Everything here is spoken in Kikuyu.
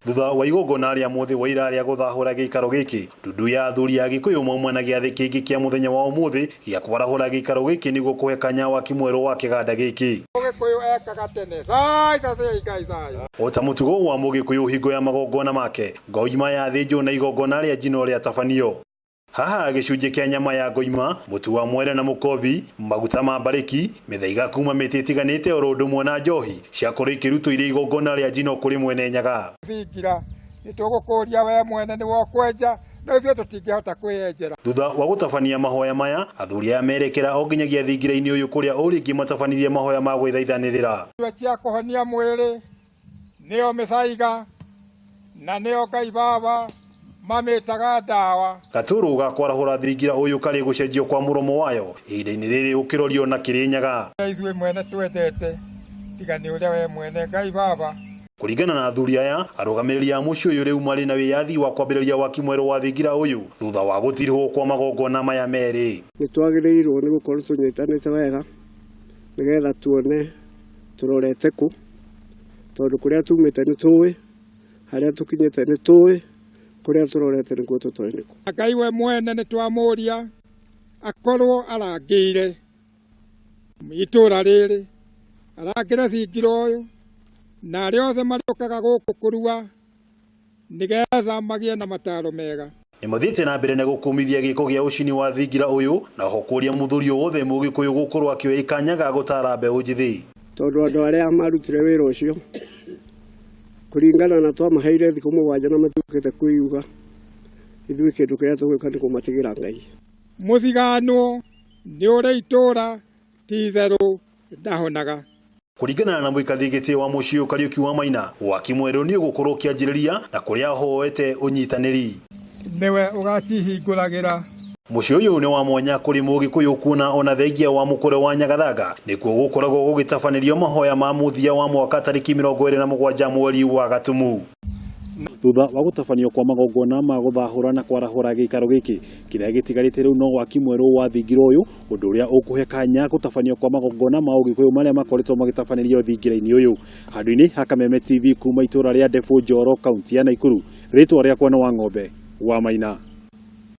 Thutha wa igongona rĩa mũthĩ wa ira rĩa gũthahũra gĩikaro gĩkĩ, ndundu ya athuri a Gĩkũyũ mauma na gĩathĩ kĩngĩ kĩa mũthenya wa ũmũthĩ gĩa kwarahũra gĩikaro gĩkĩ nĩguo kũhe kanya waki mwerũ wa kĩganda gĩkĩ. Mũgĩkũyũ ekaga tene thai thai ngai thai. O ta mũtugo wa Mũgĩkũyũ hingo ya magongona make, ngoima yathĩnjwo na igongona rĩa njino rĩatabanio. Haha gĩcunjĩ kĩa nyama ya ngoima, mũtu wa mwere na mũkobi, maguta ma mbarĩki, mĩthaiga kuma mĩtĩ ĩtiganĩte oro ũndũ ũmwe na njohi ciakorwo ikĩrutwo irĩ igongona rĩa njino kũrĩ mwene Nyaga. Thingira nĩtũgũkũria we mwene nĩwe ũkwenja no ithuĩ tũtingĩhota kwĩyenjera. Thutha wa gũtabania mahoya maya, athuri aya merekera o nginyagia thingira-inĩ ũyũ kũrĩa o rĩngĩ matabanirie mahoya ma gwĩthaithanĩrĩra. Irio cia kũhonia mwĩrĩ nĩyo mĩthaiga na nĩyo Ngai baba mamĩtaga ndawa. Gatũrũ ga kwarahũra thingira ũyũ karĩ gũcenjio kwa mũromo wayo ihinda-inĩ rĩrĩ ũkĩrorio na Kĩrĩnyaga. Ithuĩ mwene twendete tiga nĩ ũrĩa we mwene Ngai baba. Kũringana na athuri aya, arũgamĩrĩri a mũciĩ ũyũ rĩu marĩ na wĩyathi wa kwambĩrĩria waki mwerũ wa thingira ũyũ thutha wa gũtirihwo kwa magongona maya merĩ. Nĩ twagĩrĩirwo nĩ gũkorwo tũnyitanĩte wega nĩgetha tuone tũrorete kũ, tondũ kũrĩa tumĩte nĩ tũĩ, harĩa tũkinyĩte nĩ tũĩ, kũrĩa tũrorete nĩkuo tũtoĩ nĩkũ. Ngai we mwene nĩ twamũria akorwo arangĩire itũra rĩrĩ, arangĩre thingira ũyũ na arĩa othe marĩũkaga gũkũ kũrua nĩgetha magĩe na mataro mega. Nĩmathiĩte na mbere na gũkũmithia gĩko gĩa ũcini wa thingira ũyũ na oho kũria mũthuri o wothe Mũgĩkũyũ gũkorwo akĩoya ikanya ga gũtara mbeũ njĩthĩ. Tondũ andũ arĩa marutire wĩra ũcio kũringana na twamaheire thikũ mũgwanja na matiũkĩte kwĩyuga, ithuĩ kĩndũ kĩrĩa tũgwĩka nĩ kũmatigĩra Ngai. Mũthiganwo nĩ ũrĩa itũra ti itherũ ndahonaga. Kũringana na mũikarĩri gĩtĩ wa mũciĩ ũyũ Kariũki wa Maina, waki mwerũ nĩ ũgũkorwo ũkĩanjĩrĩria na kũrĩa ahoete ũnyitanĩri. Nĩwe ũgacihingũragĩra. Mũciĩ ũyũ nĩ wa mwanya kũrĩ Mũgĩkũyũ kuona ona thengia wa mũkũre wa Nyagathanga nĩkuo gũkoragwo gũgĩtabanĩrio mahoya ma mũthia wa mwaka tarĩki 27 mweri wa Gatumu. Thutha wa gũtabanio kwa magongona ma gũthahũra na kwarahũra gĩikaro gĩkĩ kĩrĩa gĩtigarĩte rĩu no waki mwerũ wa thingira ũyũ, ũndũ ũrĩa ũkũhe kanya gũtabanio kwa magongona ma ũgĩkũyũ marĩa makoretwo magĩtabanĩrio thingira-inĩ ũyũ. Handũ-inĩ ha Kameme TV kuma itũra rĩa Ndebũ Njoro, kaunti ya Naikuru, rĩtwa rĩakwa nĩ Wang'ombe wa Maina.